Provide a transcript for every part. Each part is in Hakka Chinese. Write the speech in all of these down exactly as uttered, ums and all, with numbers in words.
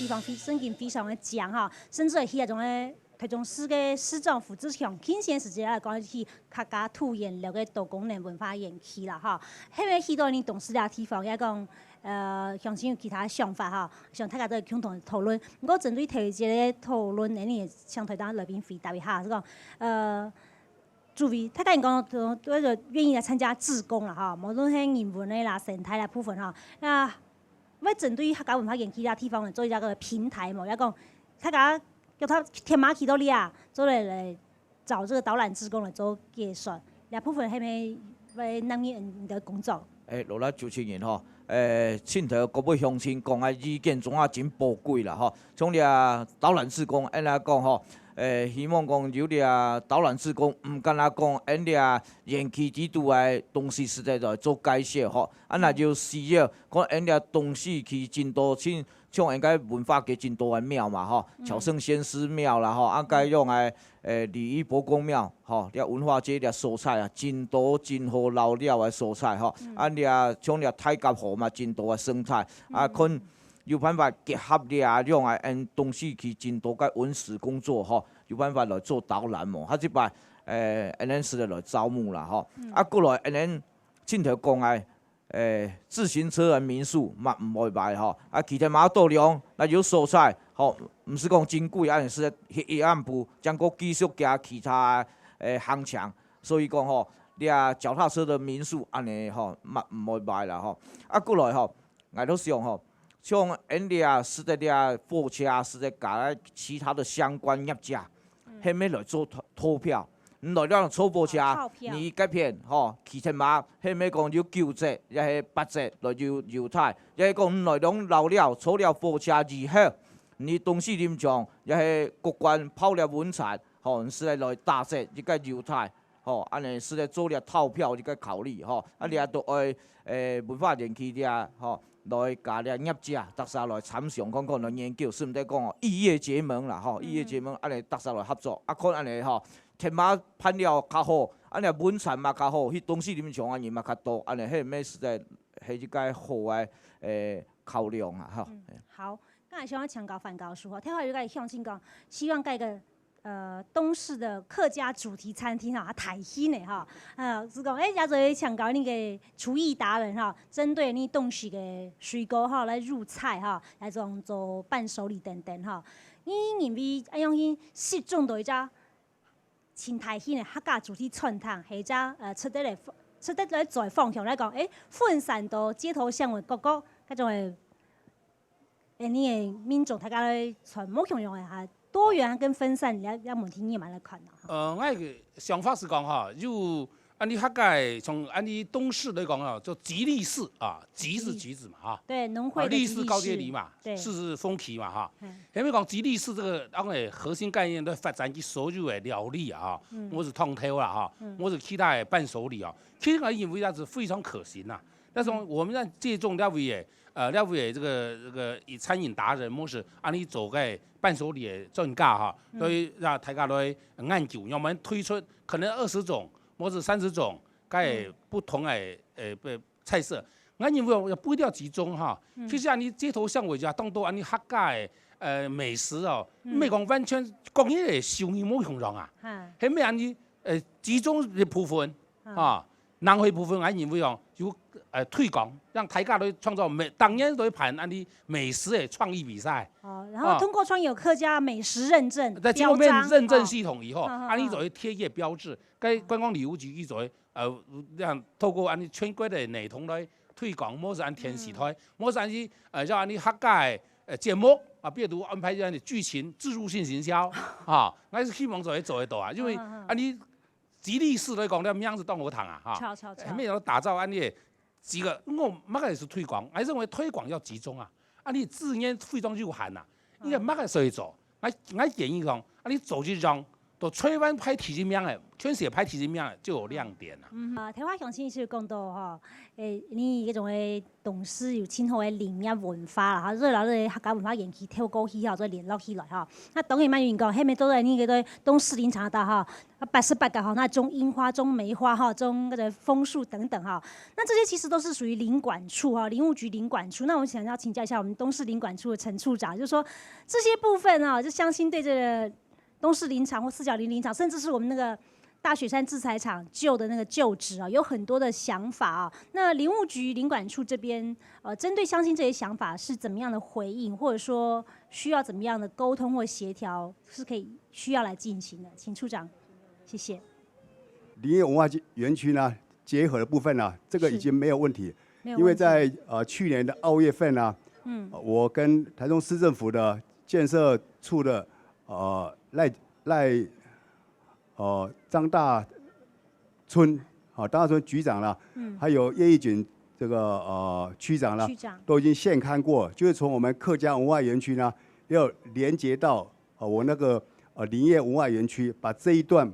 地方非，正經非常个靚哈，甚至會去該種个台中市个市長府之前，近些時間來講去客家土研寮个多功能文化園區啦哈。後尾去到你東勢這地方，也講，呃，鄉親有其他想法哈，想大家都共同討論。毋過針對頭一節个討論呢，你也想同大家來賓回答一下，係講，呃，主委，大家應該都，都，都願意來參加志工啦哈，無論係人文个啦、生態啦部分哈，那 會針對客家文化園區這地方呢，做一個平台嘛，也講大家叫他天馬去到這啊，做來，來找這個導覽志工來做介紹，這部分係毋係會納入你的工作？誒，勞力主持人吼，誒，盡頭各位鄉親講个意見總下真寶貴啦吼。像這導覽志工，恁樣講吼，誒，希望講有這導覽志工，毋單單講恁這園區裡肚个東勢實在來做介紹吼，啊，若有需要，講恁這東勢區真多，像 像𫣆个文化界真多个廟嘛吼，嗯。朝聖先師廟啦吼，啊，該樣个，誒，李煜伯公廟吼，這文化街這所在啊，真多真好遶尞个所在吼。嗯。啊，這像這大甲河嘛，真多个生態，啊，嗯。看有辦法結合這樣个，𫣆東勢區真多个文史工作吼，有辦法來做導覽無？下一擺，誒，𫣆實在來招募啦吼。嗯。啊，過來，𫣆盡頭講个， 誒，自行車个民宿嘛毋會歹吼。啊，騎鐵馬到量，若有所在吼，毋使講真貴，啊，也係歇一暗晡，正過繼續行其他个，誒，行程。所以講吼，這腳踏車个民宿恁樣吼，嘛毋會歹啦吼。啊，過來吼，𠊎都想吼，像𫣆這實在這貨車，實在佮其他个相關業者， 嗯。係毋係來做投，投票？你來這坐火車，哦，套票。你該片吼，騎鐵馬，係毋係講有九折，也係八折來優，優待？也係講你來這遶尞，坐了火車以後，你東勢林場，也係各館泡了溫泉，吼，你係來打折一個優待，吼，恁樣係來做了套票一個考慮，吼。啊，你也都愛，誒，文化園區這，吼， 來佮這業者，大家來參詳看看，來研究，順帶講哦，異業結盟啦，吼，嗯。異業結盟，恁樣大家來合作，啊，看恁樣吼，鐵馬辦了較好，恁樣文產嘛較好，去東勢林場个人嘛較多，恁樣係毋係實在係一個好个，誒，考量啊，吼。嗯，好，剛才想要請教范教授吼，聽話有個鄉親講，希望蓋個 呃，東勢的客家主題餐廳哈，啊，大興个哈，呃，係講，誒，也做請教你个廚藝達人哈，針對你東勢个水果哈來入菜哈，來做，做伴手禮等等哈。你認為恁樣去食中到一隻盡大興个客家主題餐廳，或者，呃，值得來，值得來做方向來講，誒，分散到街頭巷尾角角，該種个 誒，你个民眾大家來揣無共樣个哈，多元跟分散，你要，要問題你也蠻來看的哈。呃，𠊎个想法係講哈，有恁樣客家个，從恁樣東勢來講啊，叫吉利士啊，吉是橘子嘛哈，對，農會的吉利士。啊，利是高句麗嘛，對。士是紅柿嘛哈。嗯。因為講吉利士這個，當然核心概念都發展佢所有个料理啊哈，嗯。或是湯頭啦哈，嗯。或是其他个伴手禮啊，其實𠊎認為這係非常可行啊。但是我們在借重料理个 呃，了解這個，這個以餐飲達人，或是恁樣做个伴手禮个專家哈，嗯。所以讓大家來研究，讓我們推出可能二十種或者三十種个不同个，嗯。呃，不，菜色。𠊎認為也不一定要集中哈，嗯。其實恁樣街頭巷尾啊，當多恁樣客家个，呃，美食哦，嗯。毋係講完全講起來收入無共樣啊，哈。係毋係恁樣，呃，集中一部分，嗯。啊， 另外一部分，𠊎認為哦，有，呃，推廣，讓大家都創造美，當然都會辦恁樣美食个創意比賽。哦，然後通過創意有客家美食認證，在這方面標章，認證系統以後，哦。恁樣就會貼一個標誌，該觀光旅遊局佢就會，呃，讓透過恁樣全國个系統來推廣，無論電視台，嗯。無論恁樣，呃，像恁樣客家个，呃，節目啊，比如安排恁樣劇情，置入性行銷，啊，𠊎係希望做得做得到啊，因為嗯，嗯，嗯。恁樣 吉利士來講，這名字當好聽啊，哈。著，著，著。哎，沒有打造恁樣个幾個，𠊎麼个係推廣，𠊎認為推廣要集中啊，恁樣資源非常有限啊，應該麼个所以做，𠊎，𠊎建議講，恁樣做一樣，到臺灣排第一名个，全世界排第一名个，就有亮點啊。嗯，啊，頭下鄉親就講到吼，誒，你這種个東勢有盡好个林業文化啦，吼，所以摎這个客家文化園區透過去吼，做聯絡起來吼。那當然嘛有人講，係毋係做得你這个東勢林場到吼，啊八十八甲吼，那種櫻花、種梅花吼，種這个楓樹等等吼，那這些其實都是屬於林管處哈，林務局林管處。那我想要請教一下我們東勢林管處的陳處長，就是說這些部分啊，就鄉親對這個東勢林場或四角林林場，甚至是我們那個大雪山製材廠舊的那個舊址啊，有很多的想法啊。那林務局林管處這邊，呃，針對鄉親這些想法是怎麼樣的回應，或者說需要怎麼樣的溝通或協調，是可以需要來進行的？請處長，謝謝。林業文化園區呢，結合的部分呢，這個已經沒有問題，沒有問題因為在呃去年的二月份呢，嗯，我跟台中市政府的建設處的呃賴賴呃张大春，好，张大春局长啦，嗯，还有叶义君这个呃区长啦，区长都已经现勘过，就是从我们客家文化园区呢，要连接到呃我那个呃林业文化园区，把这一段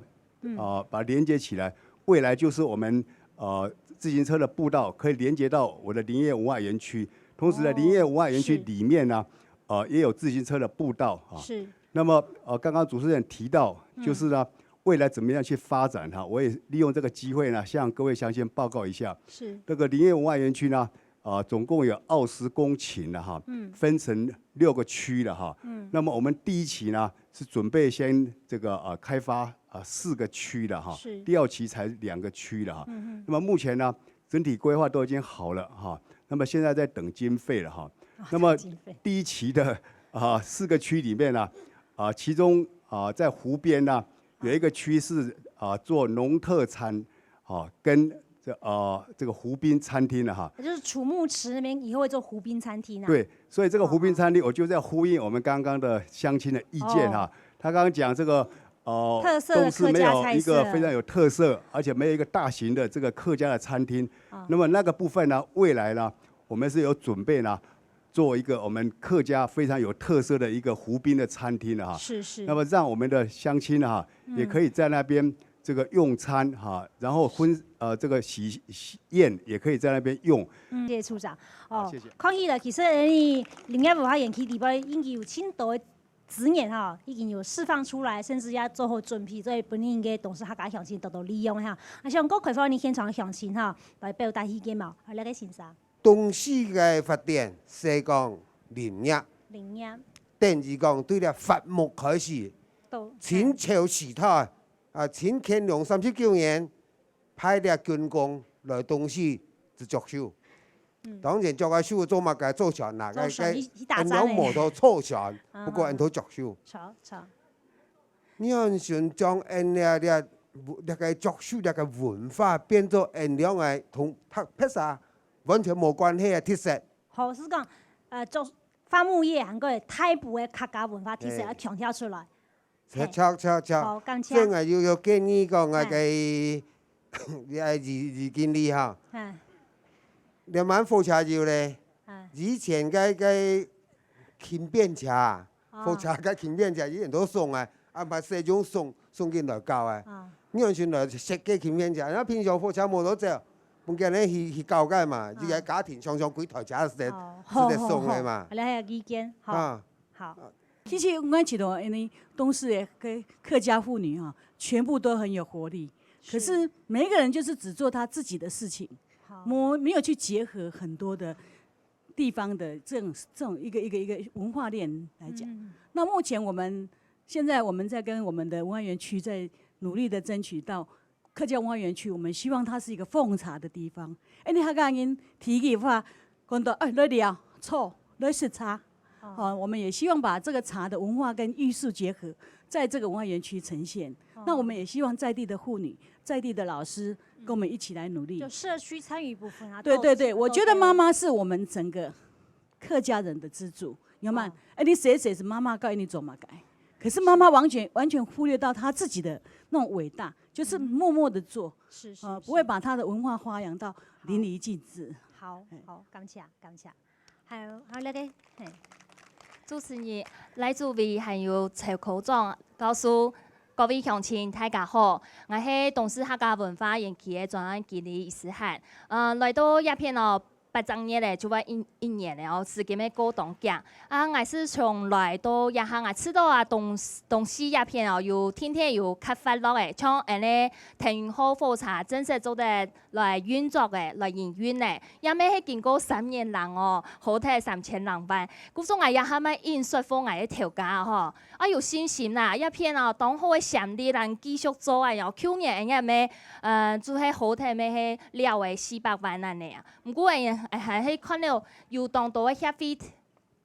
呃把连接起来，未来就是我们呃自行车的步道可以连接到我的林业文化园区，同时呢，哦林业文化园区是里面呢，呃也有自行车的步道啊。是那么呃，刚刚主持人提到，就是呢，未来怎么样去发展哈，我也利用这个机会呢，向各位乡亲报告一下。是，这个林业文化园区呢，啊、总共有二十公顷了哈，嗯分成六个区了哈。嗯那么我们第一期呢是准备先这个呃开发啊、四个区了哈，是第二期才两个区了哈。嗯那么目前呢，整体规划都已经好了哈，那么现在在等经费了哈。嗯，那么经费第一期的啊、四个区里面呢，啊、其中啊、在湖边呢有一个区是啊、做农特餐啊、跟这啊、这个湖滨餐厅的哈。就是楚木池那边以后会做湖滨餐厅啊。对，所以这个湖滨餐厅，我就在呼应我们刚刚的乡亲的意见哈。他刚刚讲这个呃，特色的东势没有一个客家菜色非常有特色，而且没有一个大型的这个客家的餐厅。啊那么那个部分呢，未来呢，我们是有准备呢，做一个我们客家非常有特色的一个湖滨的餐厅的哈。是是。那么让我们的乡亲哈，也可以在那边这个用餐哈，然后婚呃这个喜喜宴也可以在那边用。嗯，谢谢处长。哦，谢谢看起来其实你林业文化园区里边已经有真多的资源哈，已经有释放出来，甚至也做好准备，所以本人应该都是客家乡亲多多利用哈。啊，像各开发你现场乡亲哈，来表达意见嘛，啊，那个先生，东势个发展，先讲林业，林业等于讲对了伐木开始，都清朝时代啊，清乾隆三十九年，派了军工来东势就着手。当然着个手做么个做船啦，做船去去打仗的俺有摩托做船，啊不过俺都着手。吵吵，你看想将俺这这这个着手这个文化变做俺两个同特别啥完全无关系的特色。好是讲，呃，做伐木业还过大埔的客家文化特色嘿要强调出来。切切切切，好，感谢。这个又有建议讲啊个，哎，李李经理哈，哎两万火车油咧，哎，以前个个轻便车，哦火车个轻便车以前都送啊，啊，把使用送送进来搞啊。啊，你用心来设计轻便车，然后平常火车无得走，不见得去去搞个嘛，一个家庭常常几台车是得哦，是得送的嘛。好，好，好，意见，好，啊，好，其实我觉得，因为东势的客客家妇女哈，全部都很有活力，可是每一个人就是只做他自己的事情，好，没没有去结合很多的地方的这种这种一个一个一个文化链来讲。嗯那目前我们现在我们在跟我们的文化园区在努力的争取到客家文化园区，我们希望它是一个奉茶的地方。哎，你还讲人提议话，讲到哎来聊，错，来食茶。哦，我们也希望把这个茶的文化跟艺术结合，在这个文化园区呈现。那我们也希望在地的妇女、在地的老师跟我们一起来努力就。社区参与部分啊。对对对，到我觉得妈妈是我们整个客家人的支柱，有吗？哎，你谁谁是妈妈告诉你做嘛该，可是妈妈完全完全忽略到她自己的那种伟大，就是默默的做，是是呃，不会把她的文化发扬到淋漓尽致。好好，感谢感谢。还有还有那个，嘿，主持人，来自位还有蔡科长教授，各位鄉親，大家好，𠊎係東勢客家文化園區个專案經理施涵。呃，來到這片哦，八隻月咧，就會一，一年咧哦，時間乜過當遽。啊，𠊎係從來到這下，𠊎知道啊，東，東勢這片哦，有定定有較活絡个，像恁呢騰雲號火車正式做得來運作个，來營運个，也乜係經過三年零哦，好忒三千零萬。故所𠊎這下乜應說服𠊎个頭家吼，啊，有信心啦，這片哦，當好个潛力，咱繼續做啊，然後舊年恁樣乜，呃，就係好忒乜係了个四百萬恁呢啊。毋過，哎，還係看到有當多个協會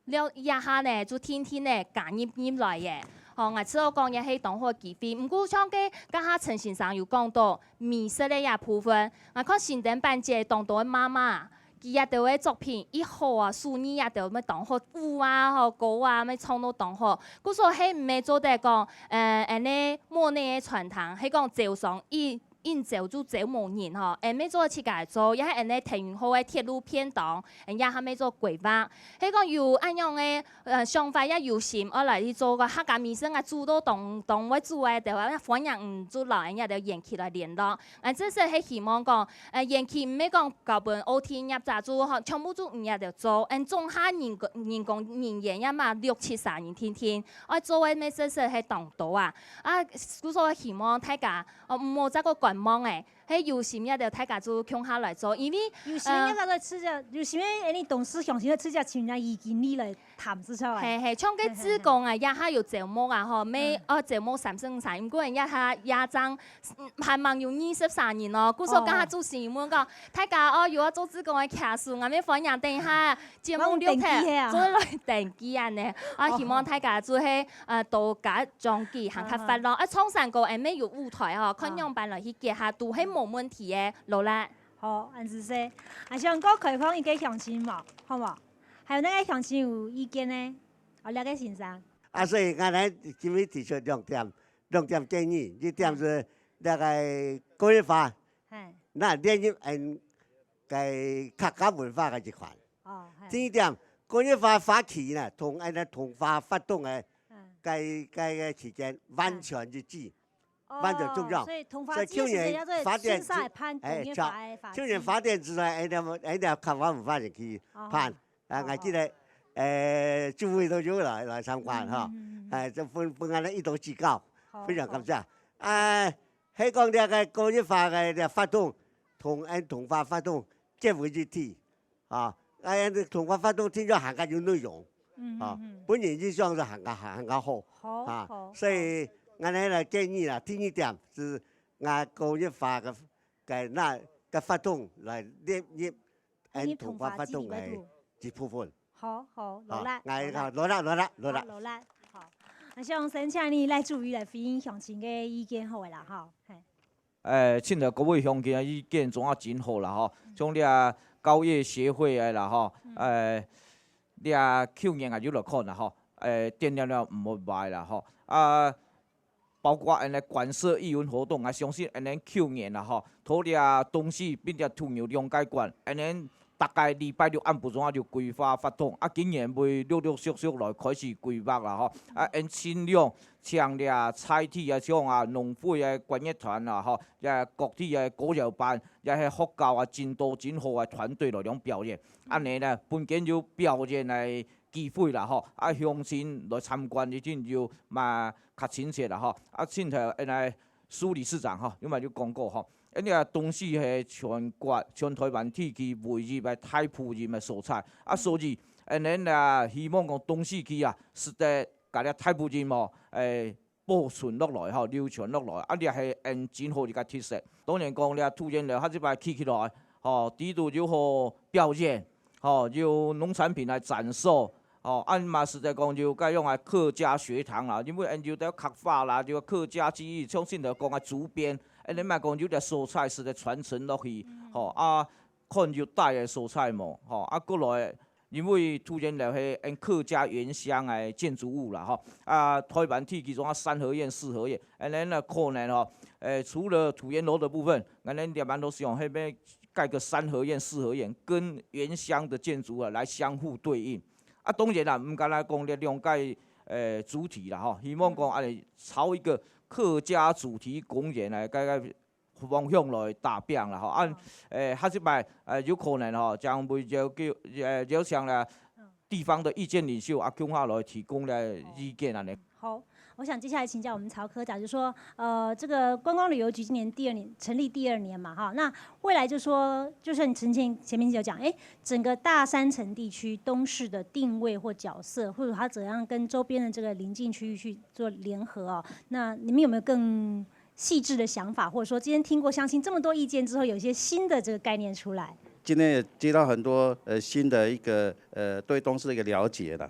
了這下呢，就定定呢加入入來耶。吼，𠊎知道講也係當好个機會。毋過像該，剛剛陳先生有講到美食个這部分，𠊎看新燈板節當多个媽媽，佢這兜个作品一好啊，手藝這兜乜當好，舞啊、吼歌啊，乜唱到當好。故所係毋係做得講，呃，恁呢莫內个餐廳，係講招商一 應招就招無人吼，恁呢做自家做，也係恁呢騰雲號个鐵路便當，恁也還無做規劃。係講有恁樣个，呃，想法也有心，愛來去做个客家美食啊，煮到當，當會煮个，對吧？歡迎你就摎恁樣个園區來聯絡。啊，這係係希望講，呃，園區毋係講交分O T業者做吼，全部就毋也得做，恁總下人工，人工人員也嘛六七十人定定，愛做个乜事實係當多啊。啊，故所希望大家 哦，毋好再過觀望誒，係有心个就大家就共下來做，因為，有心个呃，大家來直接，有心个，哎，你董事想心个直接請人家義經理來談，係毋係？係，係，像該志工啊，這下有招募啊，吼，每，嗯。哦，招募三十五儕，毋過人家這下也正，嗯，還吂有二十儕人哦，故所哦。剛才主持人問講，大家哦，有要做志工个家屬，𠊎們歡迎等一下節目了後，我有登記个啊。做來登記恁呢。啊，哦。希望大家就係，呃，多加 中期還較發咯。哦。啊，唱山歌，恁呢有舞台吼，看樣般來去結合，都係無問題个，勞力。好，恁仔細。啊，想過開放一個鄉親無，好無？還有哪個鄉親有意見呢？哦，這個先生。啊，所以𠊎來今日提出兩點，兩點建議，一點係那個工業化，嘿。那列入𠊎个客家文化个一環。哦，嘿。第二點，工業化花期呢，同恁呢同化發動个 嗯。該，該个期間完全一致，哦，完全重要。所以同化所以去年發電之，先生會辦工業化个法，哎，去年發電之後，哎，那麼，哎，那看法無法去辦。哦。啊，哦。𠊎記得，呃，主委都有來，來參觀哈。嗯，嗯，嗯，嗯。哎，這分，分𠊎等一同指教，好，非常感謝。好。啊，係講這個工業化个這發動，同，哎，同化發動結為一體。 啊，哎，同化發動聽說還較有內容，嗯，啊，嗯，嗯。本人印象係還較，還較好，好，啊，好，所以，好。𠊎等來建議啦，第二點係，啊，工業化个，个那，个發動來列入，列入同化發動个一部分。同化基地內底。好，好，好，勞力，啊，𠊎，勞力。勞力，勞力，勞力。好，勞力，好。那像先請你賴主委來回應鄉親个意見好了啦，哈，嘿。 誒，盡多各位鄉親个意見總也真好啦吼，嗯。像這高業協會个啦吼，嗯。誒，這舊年也有來看啦吼，誒，點點了毋會壞啦吼。啊，包括恁呢館舍藝文活動，啊，相信恁呢舊年啦吼，頭這東勢並且土牛兩個館，恁呢 逐個禮拜六暗晡中啊就規劃發動，啊，今年會陸陸續續來開始規劃啦吼。啊，𠊎盡量請這在地啊，像啊農會个管樂團啦吼，也各地个歌謠班，也係學校啊，真多真好个團隊來這表演。恁呢呢，分佢有表演个機會啦吼，啊，鄉親來參觀一定就嘛較親切啦吼。啊，盡頭恁呢蘇理事長吼，有嘛有講過吼。 因為啊，東勢係全國、全臺灣地區唯一个大埔音个所在。啊，所以，𠊎等啊，希望講東勢區啊，使得佮這大埔音吼，誒，保存落來吼，流傳落來。啊，這係𠊎等真好一個特色。當然講這土源樓下這擺起起來，吼，底肚有好表演，吼，有農產品來展售， 哦，恁嘛實在講就該用个客家學堂啦，因為𠊎等有兜客話啦，就客家記憶，像先頭講个竹編，𠊎等嘛講有兜所在使得傳承落去，嗯。吼，啊，看有帶个所在無，吼，啊，過來，因為土源樓係𠊎等客家原鄉个建築物啦，吼，啊，臺灣地區中啊三合院、四合院，𠊎等呢可能吼，誒，除了土源樓的部分，𠊎等這滿都是用該邊蓋個三合院、四合院，跟原鄉的建築啊來相互對應。 啊，當然啦，毋敢來講這兩個，呃，主題啦，吼，希望講，嗯。恁呢朝一個客家主题公園个个方向來打拚啦吼。啊，嗯誒，下一擺誒有可能吼，將會邀叫誒邀請了地方的意見領袖啊，共下來提供了意見安尼。好，我想接下来请教我们曹科长，就是说，呃，这个观光旅游局今年第二年成立第二年嘛，哈，那未来就说，就像你前前前面有讲，哎，整个大山城地区东势的定位或角色，或者它怎样跟周边的这个邻近区域去做联合哦，那你们有没有更细致的想法，或者说今天听过乡亲这么多意见之后，有一些新的这个概念出来？今天也接到很多呃新的一个呃对东势的一个了解了。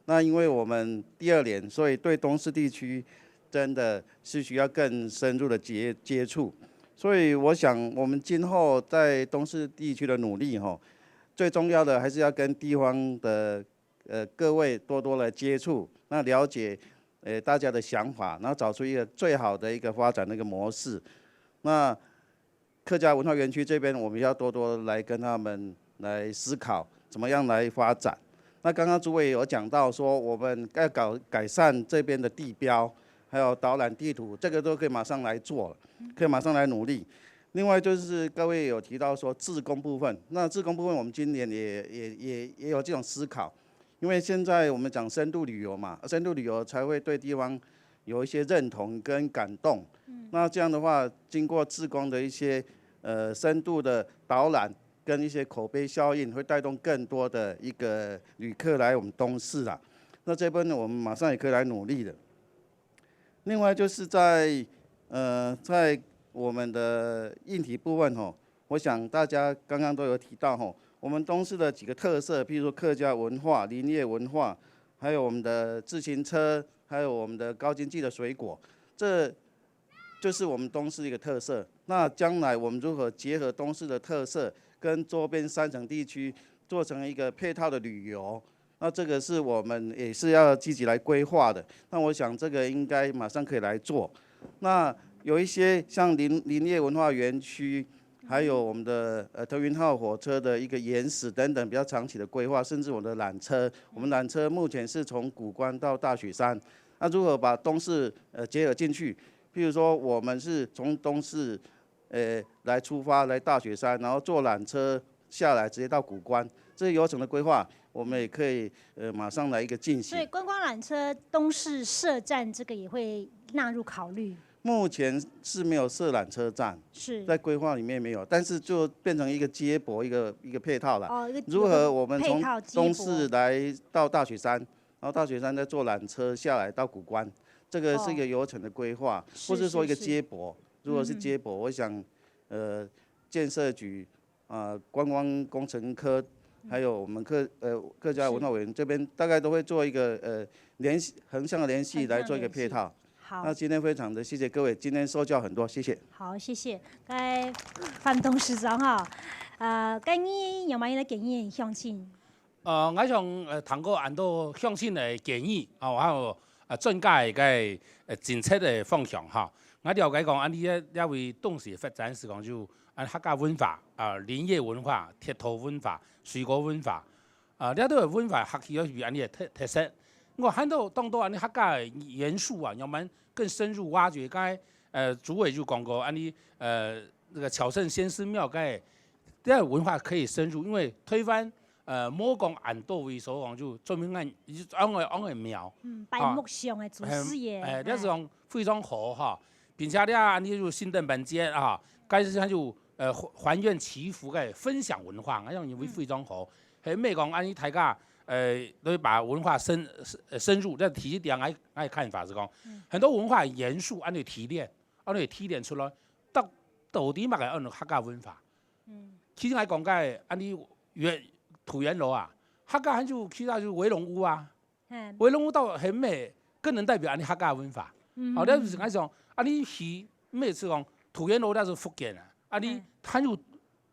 那因为我们第二年，所以对东势地区真的是需要更深入的接接触。所以我想，我们今后在东势地区的努力吼，最重要的还是要跟地方的呃各位多多来接触，那了解呃大家的想法，然后找出一个最好的一个发展的一个模式。那客家文化园区这边，我们要多多来跟他们来思考怎么样来发展。那刚刚主委有讲到说，我们要搞改善这边的地标，还有导览地图，这个都可以马上来做了，可以马上来努力。另外就是各位有提到说志工部分，那志工部分我们今年也也也也有这种思考，因为现在我们讲深度旅游嘛，深度旅游才会对地方有一些认同跟感动。那这样的话，经过志工的一些呃深度的导览跟一些口碑效应，会带动更多的一个旅客来我们东势啊。那这部分呢，我们马上也可以来努力的。另外就是在呃在我们的硬体部分吼，我想大家刚刚都有提到吼，我们东势的几个特色，譬如说客家文化、林业文化，还有我们的自行车，还有我们的高经济的水果，这就是我们东势一个特色。那将来我们如何结合东势的特色，跟周边山城地区做成一个配套的旅游，那这个是我们也是要积极来规划的。那我想这个应该马上可以来做。那有一些像林林业文化园区，还有我们的呃腾云号火车的一个延时等等比较长期的规划，甚至我们的缆车，我们缆车目前是从古关到大雪山，那如何把东势呃结合进去？譬如说我们是从东势呃来出发来大雪山，然后坐缆车下来直接到古关，这些游程的规划我们也可以呃马上来一个进行。所以观光缆车东势设站这个也会纳入考虑。目前是没有设缆车站，是在规划里面没有，但是就变成一个接驳一个一个配套了。哦，一个如何我们从配套接驳东势来到大雪山，然后大雪山再坐缆车下来到古关，这个是一个游程的规划，是或是说一个是是接驳。如果是嗯接驳，我想，呃，建设局啊、观光工程科，还有我们客呃客家文化委员这边，大概都会做一个呃联系横向的联系横向来做一个联系配套。好那，今天非常的谢谢各位，今天受教很多，谢谢。好，谢谢。该范董事长哈，呃，该你有没有建议乡亲？呃，我想呃，通过恁多乡亲的建议啊，还有呃专家的个呃政策的方向哈，我了解讲，恁呢这这位董事发展是讲就按客家文化啊、林业文化、铁道文化、水果文化啊，这都文化学习有是恁呢个特特色。我看到当多恁呢客家的元素啊，要么更深入挖掘。刚才呃主委就讲过，恁呢呃那个巧胜仙师庙该这文化可以深入，因为推翻呃，莫讲恁多位所讲就专门按安个安个庙，嗯，白木像的祖师爷，哎，这是讲非常好哈，并且咧，恁呢就新灯板街啊，该是它就呃还还愿祈福个分享文化，好像也非常好。还没讲恁呢大家呃，都把文化深呃深入，但提一点，俺俺看法是讲，很多文化元素，俺就提炼，俺就提炼出来，到到底嘛个俺客家文化。嗯其实来讲个，俺呢土元楼啊，客家还就其他就围龙屋啊，嗯围龙屋到很美，更能代表俺客家文化。嗯好，了就是俺想，俺呢是每次讲土元楼那是福建啊，俺呢嗯他就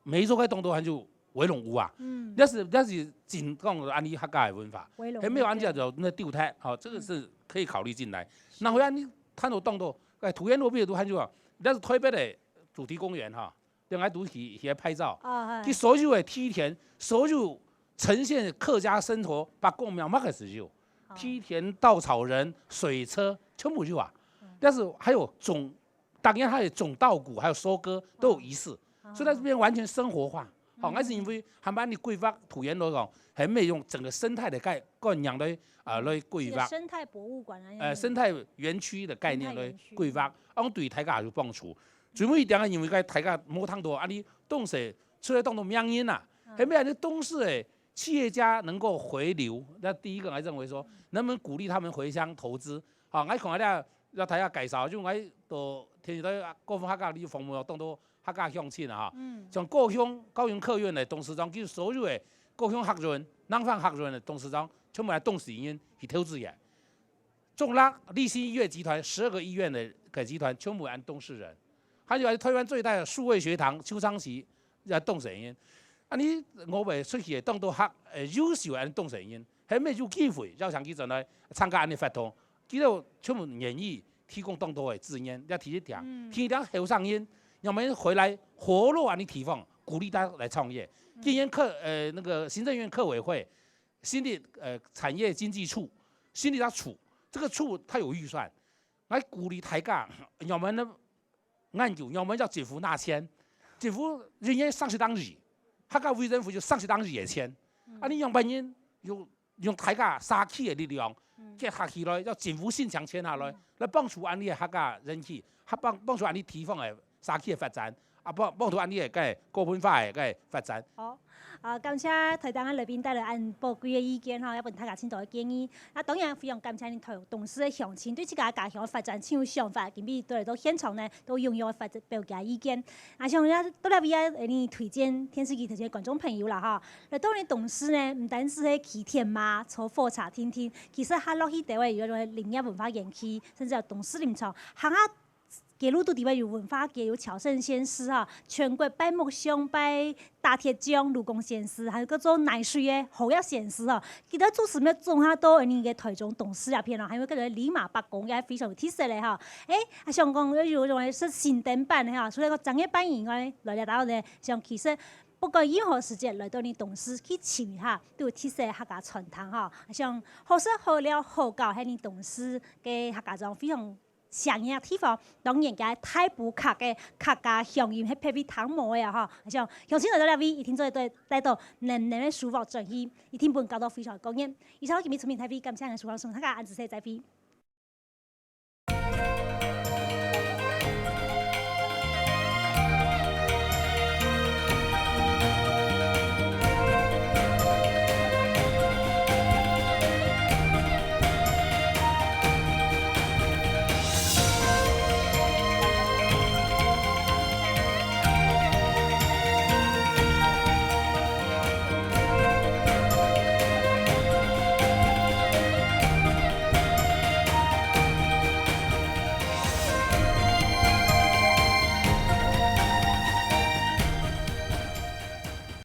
每一座该东都还就围龙屋啊，嗯，那是那是真讲俺呢客家的文化。围龙还没有俺对家有那六台，好，这个是可以考虑进来。那回来你看到动作，哎，土元路边都还有啊，那是台北的主题公园哈，另外都去去拍照，啊，去所有的梯田，所有呈现客家生活，把公庙那个时候，好梯田、稻草人、水车，全部有啊。但是還有種，當然還有種稻穀，還有收割都有儀式，所以在這邊完全生活化。好，那是因為他們的規劃土源來講，還沒有用整個生態的概概念來啊來規劃，生態博物館啊，呃，生態園區的概念來規劃，啊，對大家有幫助。最尾一點，因為該大家無聽到，啊，你東勢出來當多名人啊，還沒有你東勢的企業家能夠回流。那第一個，我認為說，能不能鼓勵他們回鄉投資？好，我看了，要大家介紹，就我到天津到高雄客家，你訪問當多客家鄉親啊，哈。像高雄高雄客運的董事長，佢所有的高雄客運、南返客運的董事長，全部來東勢人去投資个。 中壢立新醫院集團十二個醫院的个集團全部安東勢人，還有台灣最大的數位學堂邱昌奇也東勢人。啊，你我們出去當多學呃優秀安東勢人，還沒有機會邀請佢轉來參加安的活動，佢兜全部願意提供當多的資源，要提一點，提一點後生人，讓他們回來活絡安的地方，鼓勵大家來創業。今年客呃那個行政院客委會 新的呃產業經濟處，新的一個處，這個處它有預算，來鼓勵大家，我們的研究，我們要政府拿錢，政府人員三十檔二，客家委員府就三十檔二的錢，啊，你樣般人用用大家社區的力量結合起來，要政府申請錢下來，來幫助安利的客家人去，還幫幫助安利地方的社區的發展。 啊，幫幫助安尼个个个文化个个發展。好，啊，感謝台頂个來賓帶來恁寶貴个意見吼，也分大家盡多个建議。啊，當然非常感謝恁多東勢个鄉親對自家家鄉个發展盡有想法，今晡日都來到現場呢，都踴躍發表佢个意見。啊，像這到這位啊，恁呢推薦電視機頭前个觀眾朋友啦吼，來到你東勢呢，毋單止係騎鐵馬、坐火車定定，其實還落去兜仔有該種林業文化園區，甚至有東勢林場，行下 街路肚底背有文化街，有橋聖先師吼，全國拜木匠、拜打鐵匠、盧公先師，還有叫做泥水个侯耀先師吼。佢兜祖師廟總下到恁呢个台中東勢這片哦，還有个李馬伯公也非常有特色个吼。欸，啊，想講有有種个係新店版个吼，除了講正月拜年以外，來這搭呢，像其實不管任何時節來到你東勢去尋一下，都有特色个客家餐廳吼。像好食好料好搞，係你東勢个客家庄非常 想念个地方，當然个大埔客个客家鄉音係別位聽無个啊吼。像鄉親來到這位，一定做得帶到濃濃个書房轉去，一定分感到非常个感恩。以上今晡日出面大會，感謝恁仔收看，大家恁仔細，再會。